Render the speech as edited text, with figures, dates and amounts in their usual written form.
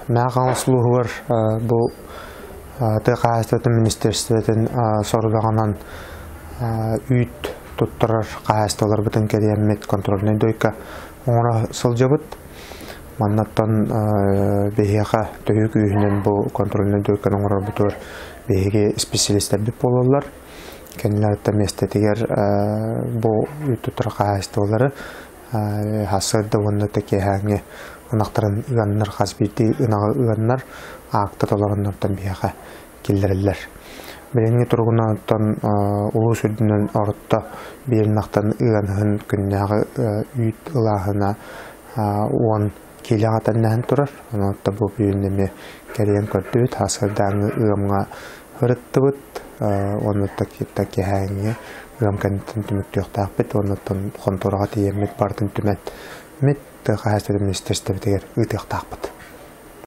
Мэҥэ Хаҥалас улууһугар бу тыа хаһаайыстыбатын министиэристибэтин сорудаҕынан үүт туттарар хаһаайыстыбаларбытын кэрийэммит контрольнай дойка оҥоро сылдьабыт. Маннаттан биһиэхэ төһүү күүһүнэн бу контрольнай дойканы оҥорорбутугар биһиги исписэлиистэрбит буолаллар. Кинилэртэн миэстэтигэр бу үүт туттарар хаһаайыстыбалары Сарсыарда уонна киэһээҥҥи ынахтарын ыаннар, хас биирдии ынаҕы ыаннар, аакта толороннортон биһиэхэ киллэрэллэр. Билиҥҥи туругунан оттон улуус үрдүнэн орто биир ынахтан ыаныһын күннээҕи үүт ылааһына 10 киилэҕэ тэҥнэһэн турар. Онон бу бүгүн эмиэ кэрийэн көрдүбүт, сарсыардааҥҥы ыамҥа ырыттыбыт уонна киэһээҥҥи ыам кэнниттэн түмүктүөхтээхпит уонна оттон хонтуораҕа тиийэммит барытын түмэн мит тыа хаһаайыстыбатын министиэристибэтигэр ыытыахтаахпыт.